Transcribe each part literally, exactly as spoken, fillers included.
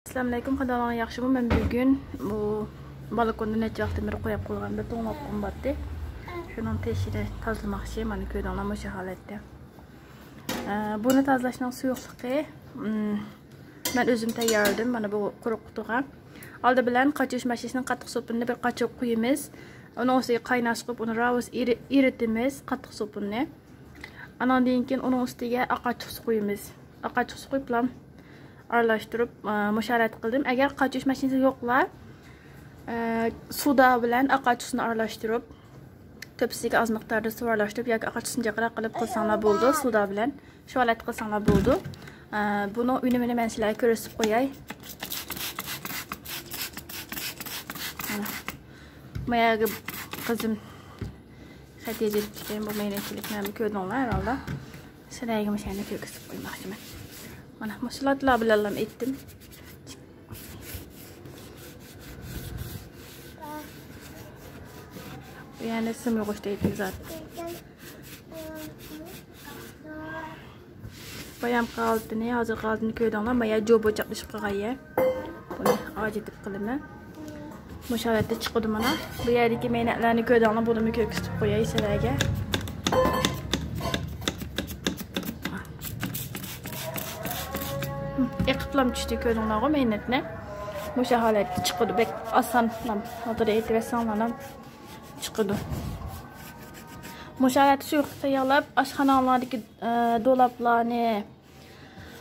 ئەسسالامۇئەلەيكۇم، قانداقلىرىڭلار ياخشىمۇ؟ مەن بۈگۈن بۇ بالكوندا نەچچە ۋاقىتتىن بېرى قويۇپ قويغان بىر توڭلاپ قۇم بار ئىدى. شۇنىڭ تېشىنى تازىلىماقچى. مانا كۆردۈڭلارمۇ شۇ ھالەتتە. ئە، بۇنى تازىلاشنىڭ سۇيۇقلۇقى، ئىم، مەن ئۆزۈم تەييارلىدىم. مانا بۇ قۇرۇق قۇتىغا. ئالدى بىلەن قاچا يۇيۇش ماشىنىسىنىڭ قاتتىق سوپۇنىنى بىر قاچىغا قۇيىمىز. ئۇنىڭ ئۈستىگە قايناش قىلىپ، ئۇنى راۋۇس ئېرى-، ئېرىتىمىز، قاتتىق سوپۇننى. ئاناندىن كېيىن ئۇنىڭ ئۈستىگە ئاق ئاچچىق سۇ قۇيىمىز. ئاق ئاچچىق سۇ قۇيۇپلا ئارىلاشتۇرۇپ، ئە، مۇشۇ ھالەتتە قىلدىم. ئەگەر قاچا يۇيۇش ماشىنىسى يوقلار، ئە، سودا بىلەن ئاق ئاچچىق سۇنى ئارىلاشتۇرۇپ، تۆپىسىگە ئاز مىقداردا سۇ ئارىلاشتۇرۇپ ياكى ئاق ئاچچىق سۇنى جىقراق قىلىپ قىلساڭلار بولىدۇ، سودا بىلەن. شۇ ھالەتتە قىلساڭلار بولىدۇ. ئە، بۇنىڭ ئۈنۈمىنى مەن سىلەرگە كۆرسىتىپ قوياي. مانا. ما يەرگە قىزىم خەت يېزىپ كەتكەن بۇ مەينەتچىلىكنى كۆردۈڭلار ھەرھالدا. سىلەرگە مۇشۇ يەرنى كۆرگۈزۈپ قويماقچىمەن. مانا مۇشۇلار بىلەنلا ئېيتتىم. بۇ يەرنى سىم يوغۇش دەيدۇ زادى. بايامقى ھالىتىنى، ھازىرقى ھالىتىنى كۆردۈڭلار. ما يەر جوبۇ چاپلىشىپ قالغان يەر. بۇنى ئاجىتىپ قىلىمەن. مۇشۇ ھالەتتە چىقىدۇ مانا. بۇ يەردىكى مەينەتلەرنى كۆردۈڭلار، بۇنىمۇ كۆرسىتىپ قوياي سىلەرگە. ئېقىپلام چۈشتى، كۆردۈڭلارغۇ مەينەتنى. مۇشۇ ھالەتتە چىقىدۇ، بەك ئاسان. ھازىر ئېيتىۋەتسەڭلار چىقىدۇ. مۇشۇ ھالەتتە سۇيۇقلۇق تەييارلاپ، ئاشخاناڭلاردىكى، ئە، دولاپلارنى،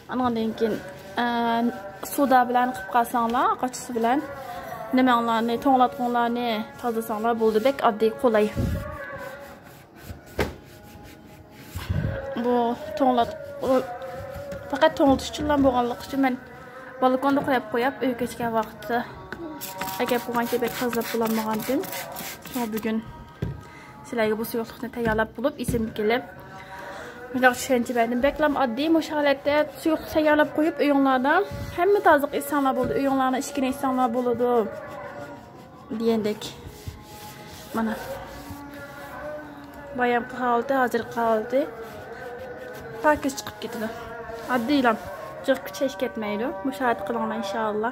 ئانىڭدىن كېيىن، ئە، سودا بىلەن قىلىپ قالساڭلار، قاچىسى بىلەن نېمەڭلارنى، توڭلاتقۇڭلارنى تازىلىساڭلار بولدى. بەك ئاددىي، قولاي. بۇ توڭلات-، بۇ پەقەت توڭلىتىش ئۈچۈنلا بولغانلىقى ئۈچۈن مەن بالكوندا قويۇپ قويۇپ، ئۆيگە كەچكەن ۋاقىتتا ئەكەپ قويغان كېبەك تازىلاپ بولالمىغانتىم. شۇڭا بۈگۈن سىلەرگە بۇ سۇيۇقلۇقنى تەييارلاپ بولۇپ، ئېسىمگە كېلىپ، مۇنداق چۈشەنچە بەردىم. بەكلا ئاددىي، مۇشۇ ھالەتتە سۇيۇقلۇق تەييارلاپ قويۇپ، ئۆيۈڭلاردا ھەممە تازىلىق ئېيتساڭلار بولىدۇ، ئۆيۈڭلارنىڭ ئىشىكىنى ئېيتساڭلار بولىدۇ. دېگەندەك. مانا. بايامقى ھالىتى، ھازىرقى ھالىتى. پاكىز چىقىپ كېتىدۇ. ئاددىيلا. جىق كۈچەش كەتمەيدۇ. مۇشاھىدە قىلىڭلار، ئىنشائاللا.